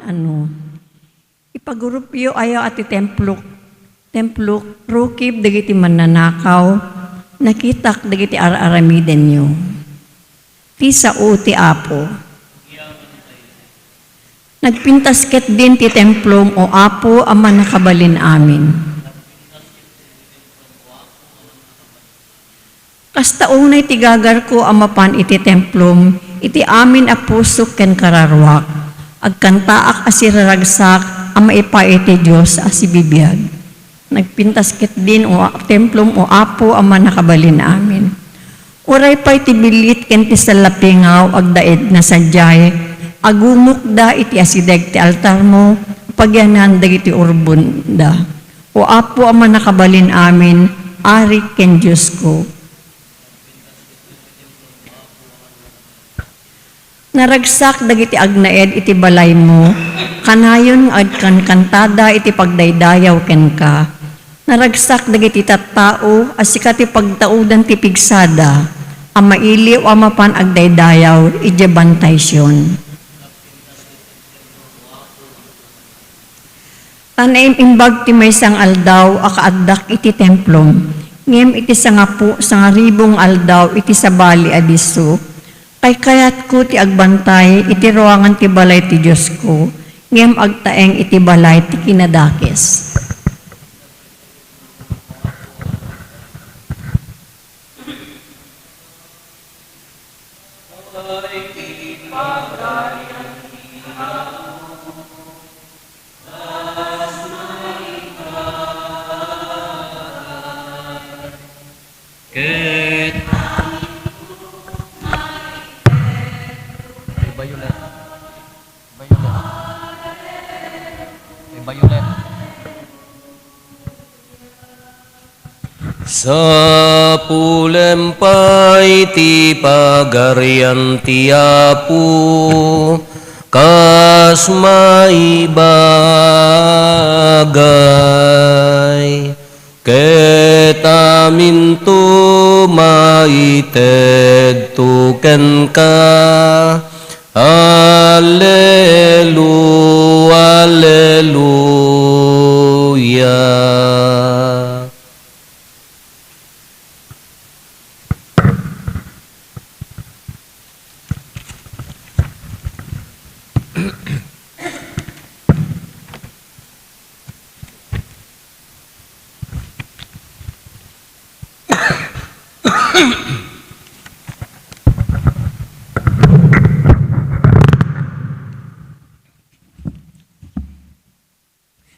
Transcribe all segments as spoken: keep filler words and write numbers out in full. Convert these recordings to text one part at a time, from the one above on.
Ano? Ipagurupyo aya a ti templok, templok, rukib dagiti mannanakaw, nakitak dagiti ar-aramidenyo. Ti sao ti Apo. Nagpintas ketdin ti templom, O Apo a Mannakabalin-amin. Kasta unay ti gagarko a mapan iti templom, iti amin a pusok ken kararuak, agkantaak a siraragsak a maipaay ti Dios a sibibiag. Nagpintas ketdin, O a-, templom, O Apo a Mannakabalin-amin. Uray pay ti bilit ken ti sallapingaw agdaedna sadiay, agumokda iti asideg ti altarmo, pagianan dagiti urbonda. O Apo a Mannakabalin-amin, Ari ken Diosko. Naragsak dagiti agnaed iti balaymo, kanayon nga agkankantada iti pagdaydayaw kenka. Naragsak dagiti tattao a sika ti pagtaudan ti pigsada, a mailiw a mapan agdaydayaw idiay Bantay Sion. Ta naim-imbag ti maysa nga aldaw a kaaddak iti templom, ngem iti sangapu-, sangaribu nga aldaw iti sabali a disso, kaykayatko ti agbantay iti ruangan ti balay ti Diosko, ngem agtaeng iti balay ti kinadakes. Ket Violet. Violet. Violet. Sapulem pay ti Pagarian ti Apo, kas maibagay, ket aminto maitedto kenka. Allelu-, Alleluia.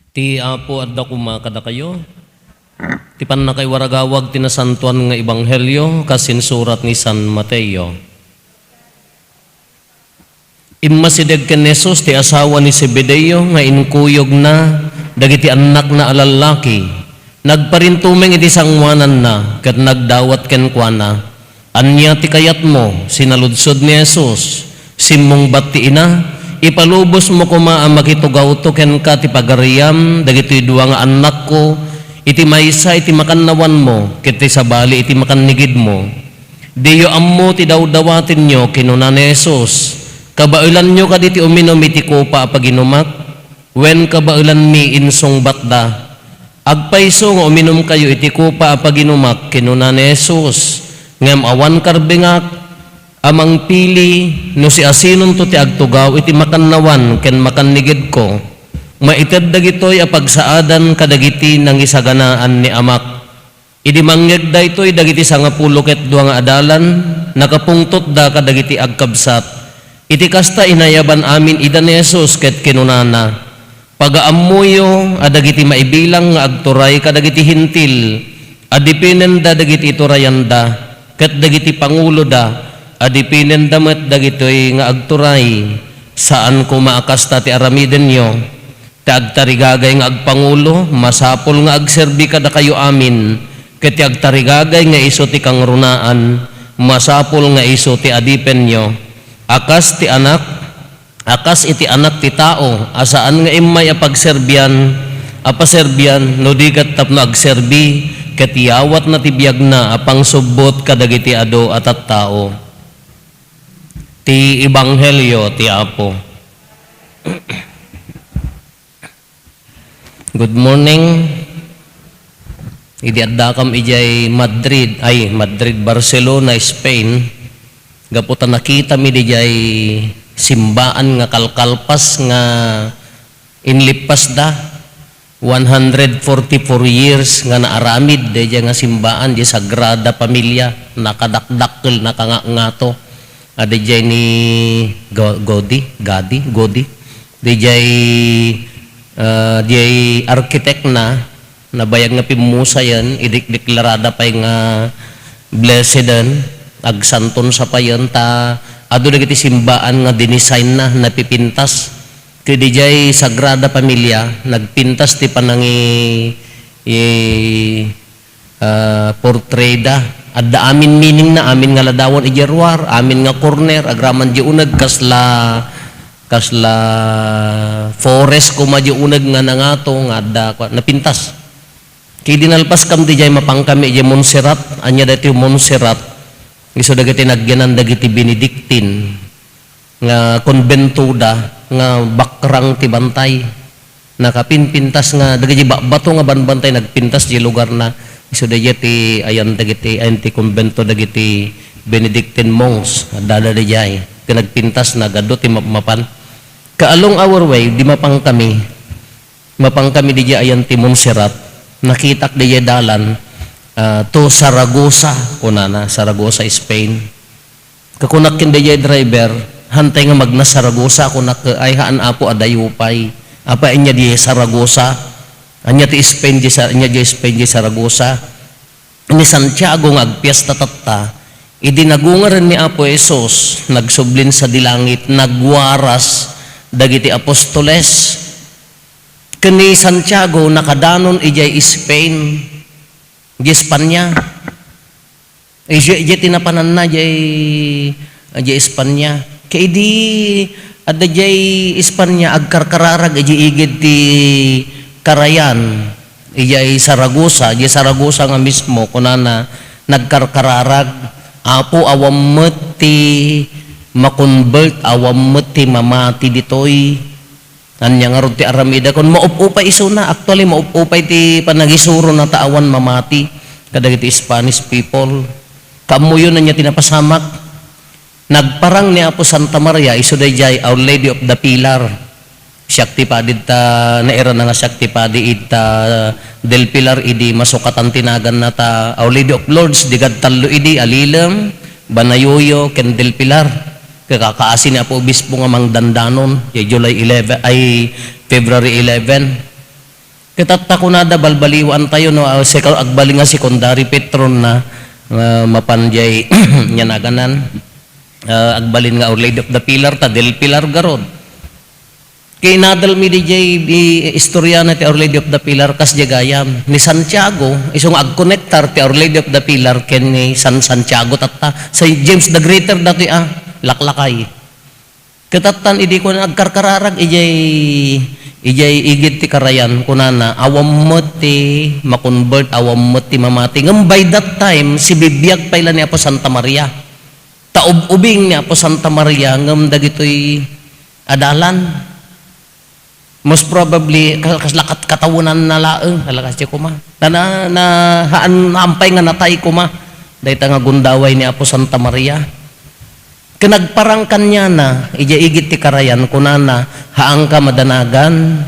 Ti Apo adda koma kadakayo. Ti pannakaiwaragawag ti nasantoan nga ebanghelio kas insurat ni San Mateo. Immasideg ken ni Jesus ti asawa ni Zebedeo nga inkuyogna dagiti annakna a lallaki. Nagparintumeng iti sangoananna ket nagdawat kenkuana. "Ania ti kayatmo?" sinaludsod ni Jesus. Simmungbat ti ina, "Ipalubosmo koma a makitugawto kenka ti pagariam dagitoy dua nga annakko, iti maysa iti makannawanmo ket ti sabali iti makannigidmo." "Diyo ammo ti dawdawatenyo," kinuna ni Jesus. "Kabaelanyo kadi ti uminum iti kopa a paginumak?" "Wen, kabaelanmi," insungbatda. "Agpayso nga uminumkayo iti kopa a paginumak," kinuna ni Jesus, "ngem awan karbengak a mangpili no siasinonto ti agtugaw iti makannawan ken makannigidko. Maited dagitoy a pagsaadan kadagiti nangisaganaan ni Amak." Idi mangngeg daytoy dagiti sangapulo ket dua nga adalan, nakapungtotda kadagiti agkabsat. Iti kasta, inayaban amin ida ni Jesus ket kinunana, "Pagaammoyo a dagiti maibilang nga agturay kadagiti Hentil, adipinenda dagiti iturayanda, ket dagiti panguloda, adipinenda met dagitoy nga agturay. Saan koma a kasta ti aramidenyo. Ti agtarigagay nga agpangulo, masapul nga agserbi kadakayo amin, ket ti agtarigagay nga isu ti kangrunaan, masapul nga isu ti adipenyo. A kas ti Anak, a kas iti Anak ti Tao a saan nga immay a pagserbian, a paserbian, no di ket tapno agserbi, ket iyawatna ti biagna a pangsubbot kadagiti adu a tattao." Ti Ebanghelio ti Apo. Good morning. Idi addakam idiay Madrid, ay, Madrid, Barcelona, Spain, gapu ta nakitami didiay simbaan nga kalkalpas nga inlippasda, one hundred forty-four years nga naaramid daydiay nga simbaan, di Sagrada Familia, nakadakdakkel, nakangangato. Adda diay ni Go-, Godi, Gadi, Godi. Diay, ah, diay architect na, nabayag nga pimmusayen, idikdeklarada pay nga blesseden, agsanton sa payen, ta adu dagiti simbaan nga dinesign na, napipintas. Ket diay Sagrada Familia, nagpintas ti panangi-, i-, ah, portreda. Adda amin meaning na, amin nga ladawan idiay ruar, amin nga corner, agraman di uneg, kasla, kasla forest koma di uneg nga nangato, nga adda, kwa, napintas. Ket idi nalpaskam diay, mapankami idiay Montserrat, ania daytoy Montserrat, isu dagiti nagyanan dagiti Benedictine. Nga konbentoda nga bakrang ti bantay. Nakapinpintas nga dagiti ba-, bato nga banbantay nagpintas di lugarna. Isu daydiay ti ayan dagiti, ayan ti konbento dagiti Benedictine monks. Addada daydiay. Ti nagpintas na gadu ti mapmapan. Ka along our way, di mapankami. Mapankami daydiay ayan ti Montserrat. Nakitak daydiay dalan, ah, to Saragossa, kunana, Saragossa, Spain. Kakunak ken daydiay driver, "Hantay nga magna Saragossa," kunak, "Ay, haan, Apo, adayo pay." Apay, ania di Saragossa? Ania ti Spain di Sa-, ania di Spain di Saragossa? Ni Santiago nga agpiesta tatta, idi nagungaren ni Apo Jesus, nagsublin sadi langit, nagwaras dagiti apostoles. Ken ni Santiago, nakadanon idiay Spain, idiay Espanya. Isu, idiay ti napananna, idiay, idiay Espanya. Ket idi adda idiay Espanya, agkarkararag idiay igid ti karayan, idiay Saragossa, idiay Saragossa nga mismo, kunana, nagkarkararag, "Apo, awan met ti ma-convert, awan met ti mamati ditoy." Ania ngarud ti aramidakon? Maupupay isuna. Actually, maupupay ti panagisurona ta awan mamati kadagiti Spanish people. Kaammoyon ania ti napasamak? Nagparang ni Apo Santa Maria isu daydiay Our Lady of the Pilar. Siak ti padi ta, nairana nga siak ti padi ita Del Pilar idi masukatan ti naganna ta Our Lady of Lourdes, di gadtallo idi, Alilem, Banayoyo, ken Del Pilar. Kakaasi ni Apo Obispo nga mangdandanon, idiay July eleven, ay, February eleven. Ket tatta kunada, balbaliwantayo, no, ah, sek-, agbalin nga secondary patron na, ah, mapan diay, nia naganan, ah, agbalin nga Our Lady of the Pilar, ta Del Pilar garud. Kinadalmi diay i-, istorya na ti Our Lady of the Pilar, kas diay gayam. Ni Santiago, isu nga agkonektar ti Our Lady of the Pilar ken ni San Santiago tatta. Saint James the Greater datoy a laklakay. Ket tattan idi kuna agkarkararag idiay, idiay igid ti karayan, kunana, "Awan met ti ma-convert, awan met ti mamati." Ngem by that time, sibibiag pay la ni Apo Santa Maria. Ta ub-ubing ni Apo Santa Maria ngem dagitoy adalan. Most probably, ka-, kasla kat-, katawenanna laeng, talaga siya kuma. Na, na, na, haan, naampay nga natay kuma. Dayta nga gundaway ni Apo Santa Maria. Ken nagparang kaniana, idiay igid ti karayan, kunana, "Haanka madanagan,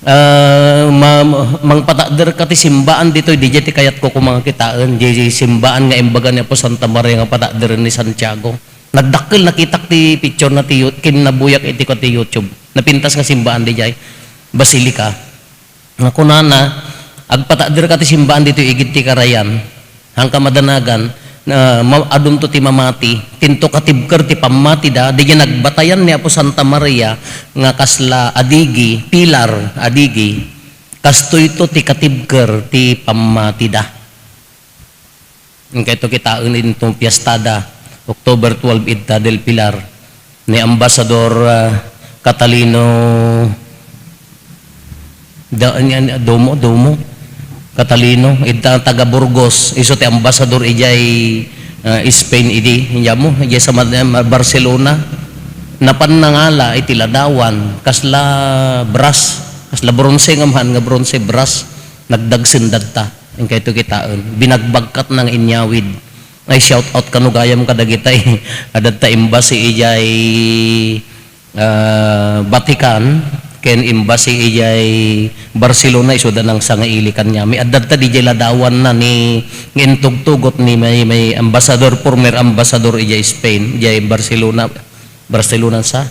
ah, ma-, ma-, mangpatakderka ti simbaan ditoy, diay ti kayatko kuma nga kitaen, diay simbaan nga imbaga ni Apo Santa Maria nga patakderen ni Santiago." Nagdakkel, nakitak ti picture na ti You-, kinnabuyak iti ko ti YouTube. Napintas nga simbaan diay Basilica. Nga kunana, "Agpatakderka ti simbaan ditoy igid ti karayan. Haanka madanagan, na ma-, adunto ti mamati, tinto katibker ti pammatida." Diay nagbatayan ni Apo Santa Maria nga kasla adigi, pilar, adigi, kastoyto ti katibker ti pammatida. Inkayto kitaen inton piestada, October twelve, idta Del Pilar, ni Ambassador, ah, Catalino, da-, ni-, ni-, Domo, Domo, Catalino, idta taga Burgos, isu ti ambassador idiay, ah, Spain idi. Inyamo, idiay sa Mad-, Barcelona. Napan nangala iti ladawan, kasla brass. Kasla bronze ngem haan nga bronze, brass, nagdagsen dadta. Inkayto kitaen. Binagbagkatna nga inyawid. Ay, shout out kano gayam kadagitay. Adda ta embassy idiay, ah, Vatican, ken embassy idiay Barcelona, isuda nang sangaili kaniami. Adda ta didiay ladawanna ni, nga intugtugot ni may, may ambassador, former ambassador idiay Spain, idiay Barcelona, Barcelona sa.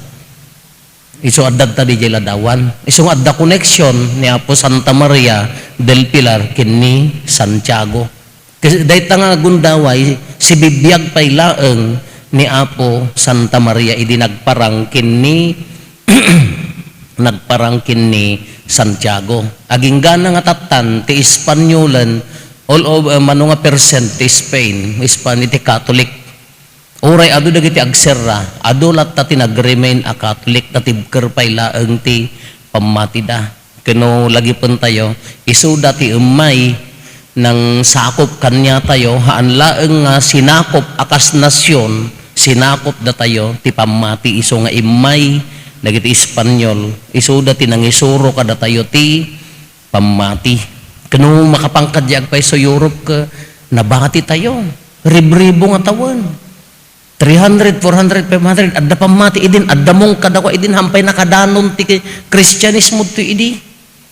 Isu adda ta didiay ladawan. Isu nga adda connection ni Apo Santa Maria del Pilar ken ni Santiago. Ket dayta nga gundaway, sibibiag pay laeng ni Apo Santa Maria idi nagparang ken ni, nagparang ken ni Santiago. Aginggana nga tattan, ti Espanyolen, all over, mano nga percent ti Spain, Spain iti Catholic. Uray adu dagiti agserra, adu latta ti nag-remain a Catholic, ta tibker pay laeng ti pammatida. Ken no lagipentayo, isuda ti immay nangsakop kaniatayo, haan laeng nga sinakop a kas nasion, sinakop datayo ti pammati isu nga immay dagiti Espanyol, isuda ti nangisuro kadatayo ti pammati. Ken no makapanka diay agpayso Europe ket nabati tayo. Ribribo nga tawen. Three hundred, four hundred, five hundred, adda pammati idin, adda mong kadakua idin, hampay nakadanon ti Kristianismo to idi.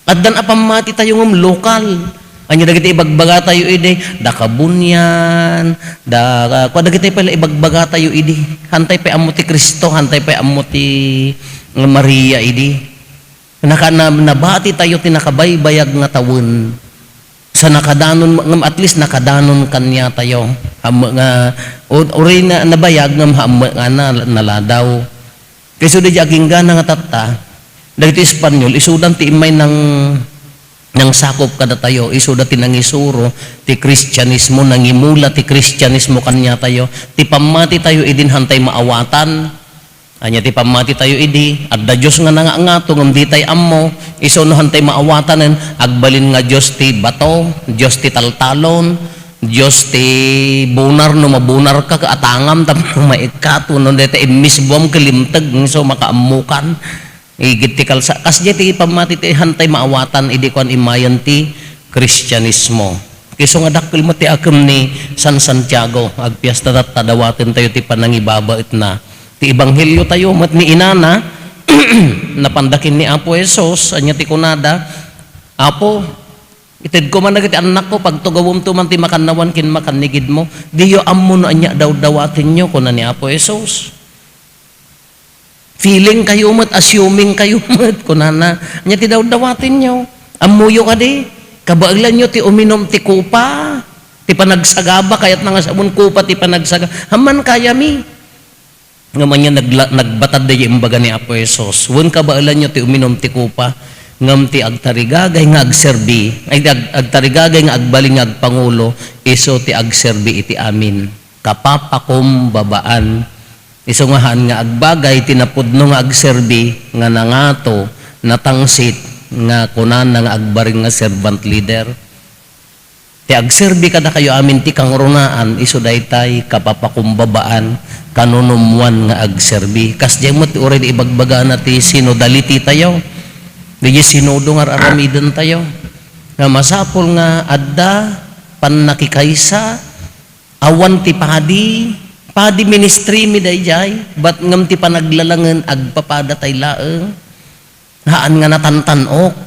Addan a pammati tayo ngem lokal. Anya dagiti ibagbaga tayo idi, da Kabunian, da, kua dagiti pala ibagbaga tayo idi. Hantay pay ammo ti Cristo, hantay pay ammo ti Maria idi. Naka-, na-, nabati tayo ti nakabaybayag nga tawen. Sa nakadanon, ngem at least nakadanon kaniatayo. Hamme nga, u-, uray na, nabayag ngem hamme nga na-, naladaw. Kayso di aginggana nga tatta, dagiti Espanyol, isudan ti immay nang, nangsakop kadatayo, isuda ti nangisuro ti Kristianismo, nangimula ti Kristianismo kaniatayo. Ti pammati tayo, idin hantay maawatan. Ania ti pammati tayo idi? Adda Dios nga nangangato ngem ditay ammo. Isu no hantay maawatanen, agbalin nga Dios ti bato, Dios ti taltalon, Dios ti bunar no mabunarka ket atangam tapno maikkato no dayta immisbuam ket limteg, isu makaammokan. Igid ti kalsa-, kasdiay ti pammati ti hantay maawatan idi kuan immayen ti Kristianismo. Isu nga dakkel met ti akem ni San Santiago, agpiesta tatta dawaten tayo ti panangibabaetna. Ti ebanghelio tayo met ni inana, napanda ken ni Apo Jesus, ania ti kunada, "Apo, itedko man dagiti annakko, pagtugawemto man ti makannawan ken makannigidmo. Diyo ammo no ania dawdawatenyo," kuna ni Apo Jesus. Feeling kayo met, assuming kayo met, kunana. Ania ti dawdawatenyo? Ammoyo kadi? Kabaelanyo ti uminum ti kopa ti panagsagaba, kayatna nga sabon kopa ti panagsaga-, amman kayami. Ngem ania nagla-, nagbatad daydi imbaga ni Apo Jesus, "Wen kabaelanyo ti uminum ti kopa, ngem ti agtarigagay nga agserbi, ay, ti ag-, agtarigagay nga agbalin nga agpangulo, isu ti agserbi iti amin." Kapapakumbabaan. Isu nga haan nga agbagay ti napudno nga agserbi nga nangato, natangsit nga kunana nga agbareng nga servant leader. Ti agserbi kadakayo amin ti kangrunaan, isu daytay kapapakumbabaan, kanunummoan nga agserbi. Kasdiay met ti uray di ibagbagana ti sinodality tayo. Diay sinodo nga ar-aramiden tayo. Nga masapul nga adda pannakikaysa, awan ti padi, padi ministry mi daydiay, bat ngem ti panaglalangen agpapadatay laeng. Haan nga natantan-ok.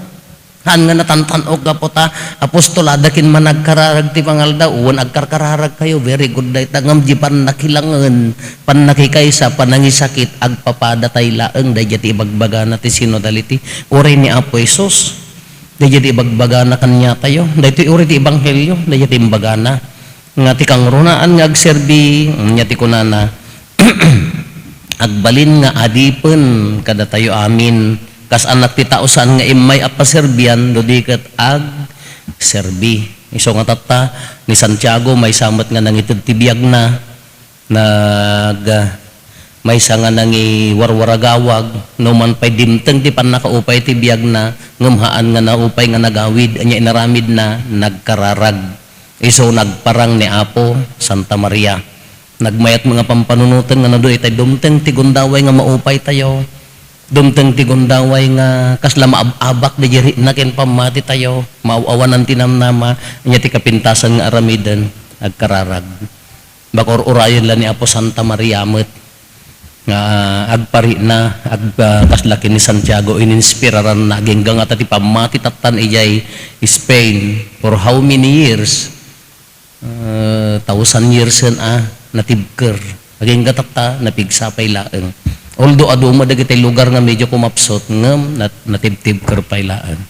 Haan nga natantan-ok gapu ta apostol, adda ken managkararag ti pangaldaw, wen agkarkararag kayo, very good dayta, ngem di pannakilangen, pannakikaysa, panangisakit, agpapadatay laeng, daydiay ti ibagbagana ti sinodality. Uray ni Apo Jesus, daydiay ti ibagbagana kaniatayo, daytoy uray ti ebanghelio, daydiay ti imbagana. Nga ti kangrunaan nga agserbi, ania ti kunana, "Agbalin nga adipen kadatayo amin, kas Anak ti Tao saan nga immay a paserbian, no di ket agserbi." Isu nga tatta, ni Santiago, maysa met nga nangited ti biagna, nag-, maysa nga nangiwarwaragawag, no man pay dimteng ti pannakaupay ti biagna, ngem haan nga naupay nga nagawid, ania inaramidna, nagkararag. Isu nagparang ni Apo Santa Maria. Nagmayat nga pampanunoten nga no daytay dumteng ti gundaway nga maupay tayo. Dumteng ti gundaway nga kasla maab-abak di rikna ken pammatitayo, maaw-awanan ti namnama, ania ti kapintasan nga aramiden, agkararag. Bakur-urayen la ni Apo Santa Maria met nga agparikna, ag-, ah, kasla ken ni Santiago, ininspiraranna, agingga ngata ti pammati tattan idiay Spain. For how many years? Ah, thousand years a natibker. Agingga tatta, napigsa pay laeng. Although adu met dagiti lugar nga medyo kumapsut, ngem nat-, natibtibker pay laeng.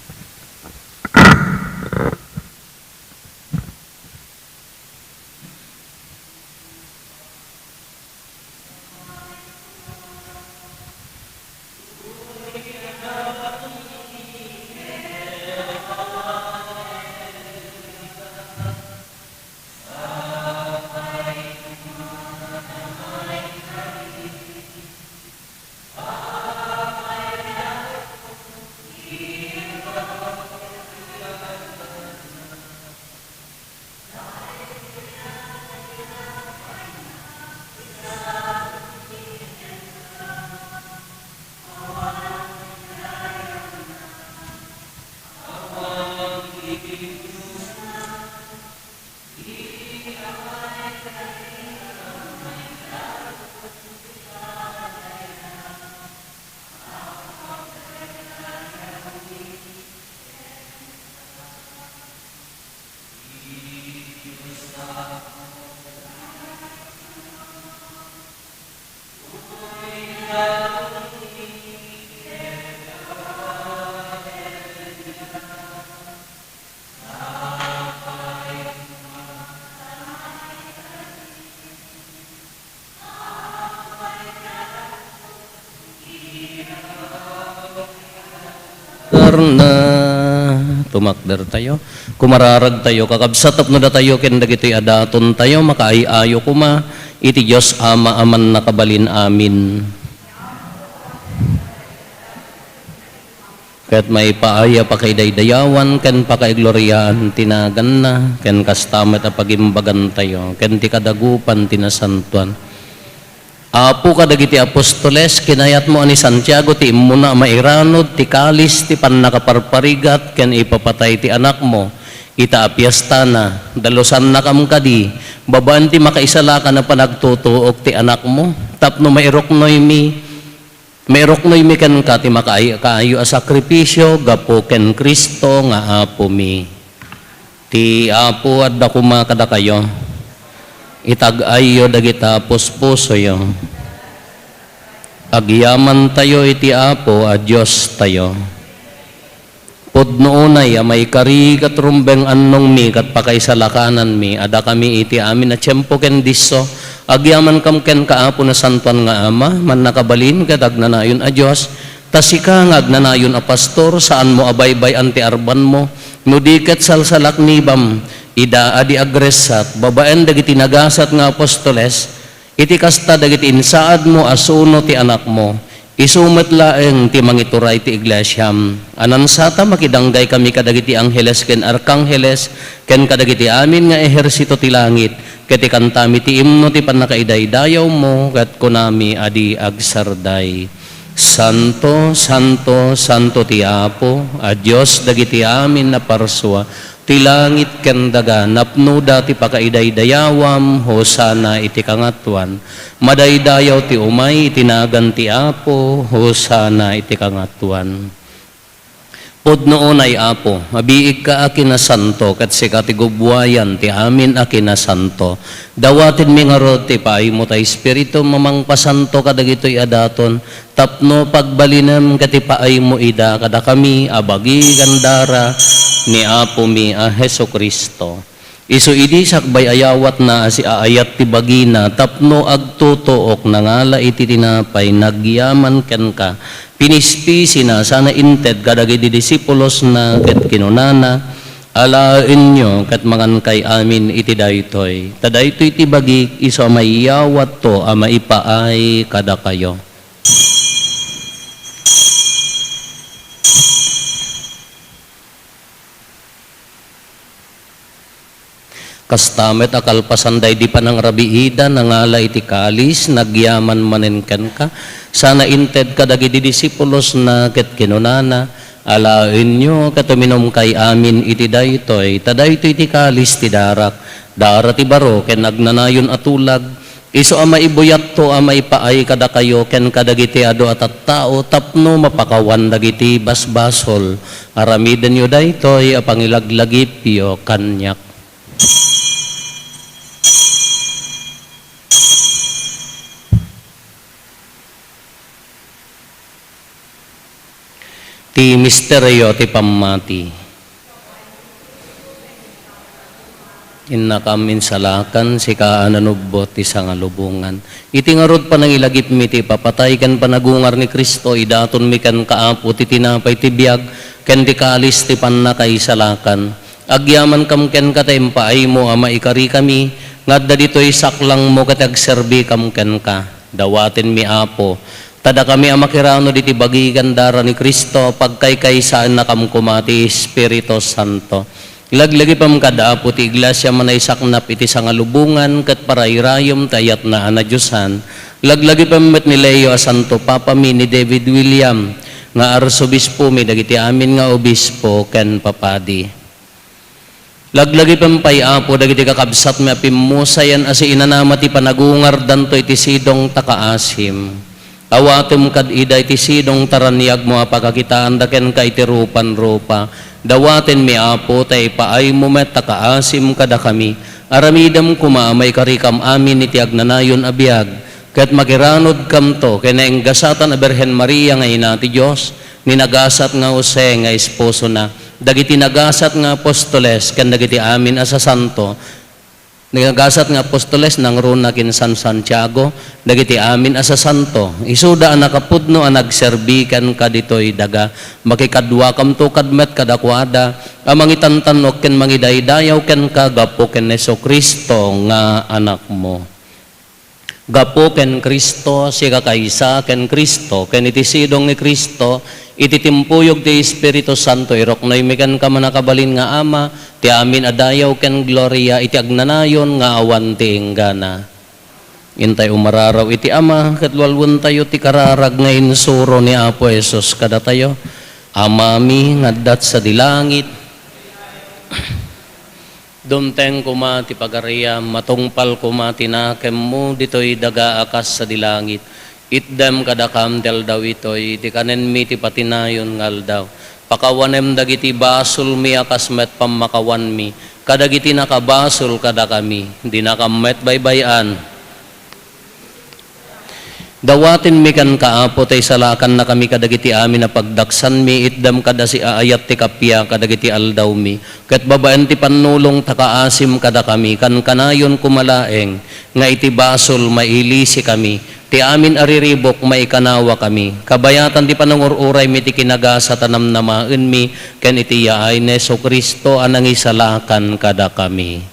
Tumakdertayo. Kumararagtayo, kakabsat, tapno datayo ken dagitoy a datontayo, makaay-ayo koma iti Dios Ama a mannakabalin amin. Ket maipaay a pakaidaydayawan ken pakaigloriaan ti naganna, ken kasta met a pagimbagantayo ken ti kadagupan ti nasantoan. Apo, kadagiti apostoles, kinayatmo a ni Santiago ti immuna a mairanud ti kalis ti pannakaparparigat ken ipapatay ti Anakmo ita a piestana. Dalusannakam kadi, babaen ti makaisalakan a panagtutuok ti Anakmo, tapno mairuknoymi Mairuknoymi kenka ti makaay-, kaayo a sakrifisio gapu ken Cristo nga Apomi. Ti Apo adda koma kadakayo. Itag-ayyo dagita puspusoyo. Agyamantayo iti Apo a Diostayo. Pudno unay a maikari ket rumbeng annongmi ket pakaisalakananmi a dakami iti amin a tiempo ken disso, agyamankam kenka, Apo Nasantoan nga Ama, mannakabalin ket agnanayon a Dios, ta sika nga agnanayon a pastor, saanmo a baybay-an ti arbanmo, no di ket salsalaknibam ida a di agressat babaen dagiti nagasat nga apostoles, Iti kasta, dagiti insaadmo a suno ti Anakmo, isu met laeng ti mangituray ti iglesiam. Anansata, makidanggay kami kadagiti angheles ken arkangheles ken kadagiti amin nga ehersito ti langit, ket ikantami ti imno ti pannakaidaydayawmo, ket kunami a di agsarday: Santo, santo, santo ti Apo a Dios dagiti amin a parsua. Ti langit ken daga, napnoda ti pakaidaydayawam, Hosanna iti kangatoan. Madaydayaw ti umay iti nagan ti Apo, Hosanna iti kangatoan. Pudno unay, Apo, abiigka a kinasanto, ket sika ti gubbuayan ti amin a kinasanto. Dawatenmi ngarud ti paaymo ta Espiritum a mangpasanto kadagitoy a daton, tapno pagbalinem ket ipaaymo ida kadakami a bagi ken dara ni Apomi a Jesu-Cristo. Isu idi sakbay a yawatna a siaayat ti bagina tapno agtutuok, nangala iti tinapay, nagyaman kenka, pinispisina, sana inted kadagiti disipulosna, ket kinunana, Alaenyo ket mangankay amin iti daytoy, ta daytoy ti bagik isu a maiyawatto a maipaay kadakayo. Kasta met a kalpasan daydi panangrabiida, nangala iti kalis, nagyaman manen kenka, Sana inted kadagiti disipulosna ket kinunana, "Alaenyo ket uminumkay amin iti daytoy, ta daytoy ti kalis ti darak, dara ti baro ken agnanayon a tulag, isu a maibuyatto a maipaay kadakayo ken kadagiti adu a tattao tapno mapakawan dagiti basbasol. Aramidenyo daytoy a pangilaglagipyo kaniak." Ti misterio ti pammati. Innakam insalakan, sika a nanubbot ti sangalubongan. Iti ngarud panangilagipmi ti ipapatay ken panagungar ni Cristo, idatonmi kenka, Apo, ti tinapay ti biag ken ti kalis ti pannakaisalakan. Agyamankam kenka ta impaaymo a maikarikami nga adda ditoy saklangmo ket agserbikam kenka. Dawatenmi, Apo, ta dakami a makiranod iti bagi ken dara ni Cristo, pagkaykaysaennakam koma ti Espiritu Santo. Laglagipem kad, Apo, ti iglesia a naisaknap iti sangalubongan ket parairayem ti ayatna a nadiosan. Laglagipem met ni Leo a Santo Papami, ni David William nga Arsobispomi, dagiti amin nga obispo ken papadi. Laglagipem pay, Apo, dagiti kakabsatmi a pimmusayan a siinanama ti panagungardanto iti sidong ta kaasim. Awatem kad ida iti sidong ta raniagmo a pakakitaanda kenka iti rupan-rupa. Dawatenmi, Apo, ta ipaaymo met ta kaasim kadakami. Aramidem koma a maikarikam amin iti agnanayon a biag, ket makiranodkamto ken nainggasatan a Birhen Maria nga Ina ti Dios, ni nagasat nga Jose nga esposona, dagiti nagasat nga apostoles ken dagiti amin a sasanto, nagasat nga apostoles nangruna ken San Santiago, dagiti amin a sasanto, isuda a nakapudno a nagserbi kenka ditoy daga, makikaduakamto kad met kadakuada a mangitantanok ken mangidaydayaw kenka gapu ken Jesu-Cristo nga Anakmo. Gapu ken Cristo, sikakaysa ken Cristo, ken iti sidong ni Cristo, iti timpuyog ti Espiritu Santo, iruknoymi kenka, mannakabalin nga Ama, ti amin a dayaw ken gloria iti agnanayon nga awan ti inggana. Intay umararaw iti Ama, ket lualuentayo ti kararag nga insuro ni Apo Jesus kadatayo, Amami nga adda sadi langit, Dumteng koma ti pagariam, matungpal koma ti nakemmo ditoy daga a kas sadi langit. Itdem kadakam ti aldaw itoy ti kanenmi ti patinayon nga aldaw. Pakawanem dagiti basolmi a kas met pammakawanmi kadagiti nakabasol kadakami. Dinakam met baybay-an. Dawatenmi kenka, Apo, ta isalakannakami kadagiti amin a pagdaksanmi, itdem kad a siaayat ti kappia kadagiti aldawmi, ket babaen ti pannulong ta kaasim kadakami, kankanayon koma laeng nga iti basol, mailisikami, ti amin a riribuk, maikanawakami, kabayatan ti panangur-uraymi ti kinagasat a namnamaenmi, ken iti yaay ni Jesu-Cristo a nangisalakan kadakami.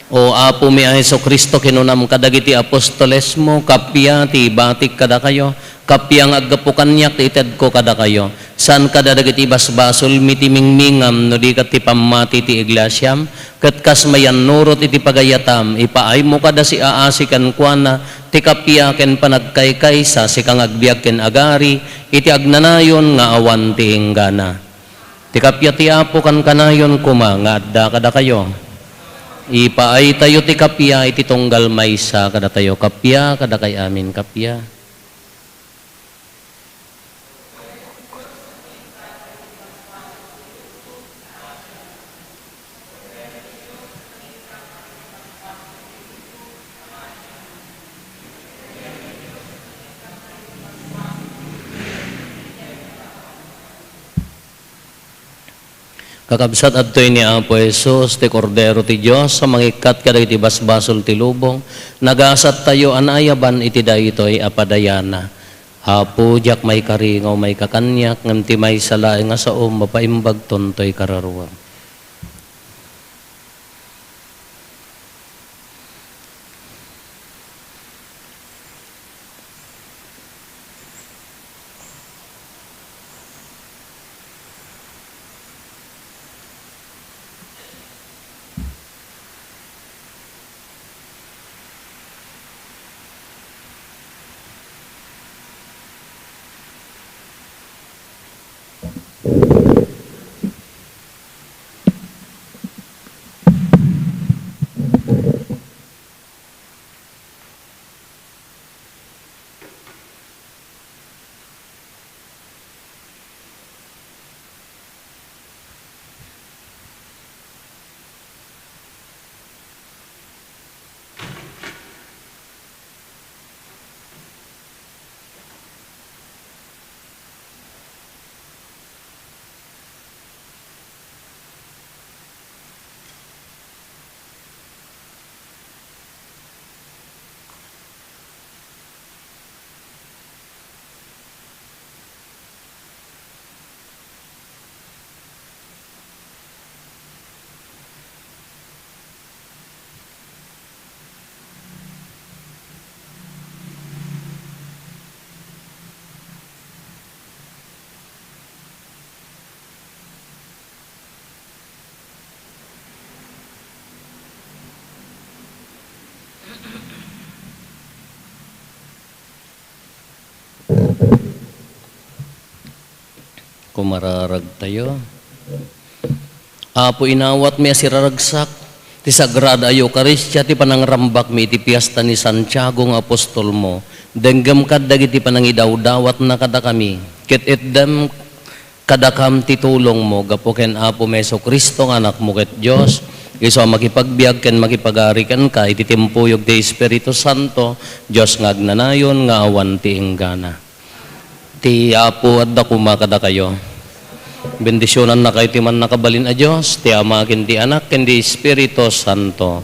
O Apomi a Jesu-Cristo, kinunam kadagiti apostolesmo, kappia ti ibatik kadakayo, kappia nga aggapu kaniak ti itedko kadakayo. Saan kada dagiti basbasolmi ti mingmingam, no di ket ti pammati ti iglesiam, ket kas mayannurot iti pagayatam, ipaaymo kada siaasi kenkuana ti kappia ken panagkaykaysa, sika nga agbiag ken agari iti agnanayon nga awan ti inggana. Ti kappia ti Apo kankanayon koma nga adda kadakayo. Ipaaytayo ti kappia iti tunggal maysa kadatayo. Kappia kadakay amin, kappia. Kakabsat, adtoy ni Apo Jesus, ti Kordero ti Dios, a mangikkat kadagiti basbasol ti lubong, nagasattayo a naayaban iti daytoy a padayana. Apo, diak maikari nga umayka kaniak, ngem ti maysa laeng a saom, mapaimbagton toy kararuam. Kumararagtayo. Apo, inawatmi a siraragsak ti Sagrada a Eukaristia, ti panangrambakmi iti piesta ni Santiago nga apostolmo. Denggem kad dagiti panangidawdawatna kadakami, ket itdem kadakam ti tulongmo gapu ken Apo Jesu-Cristo nga Anakmo ket Dios, isu a makipagbiag ken makipagari kenka iti timpuyog ti Espiritu Santo, Dios nga agnanayon nga awan ti inggana. Ti Apo adda koma kadakayo. Bendisionannakayo ti Mannakabalin a Dios, ti Ama, ken ti Anak, ken ti Espiritu Santo.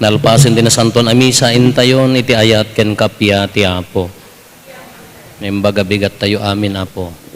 Nalpasen ti Nasanton a Misa, intayon iti ayat ken kappia ti Apo. Naimbag a bigattayo amin, Apo.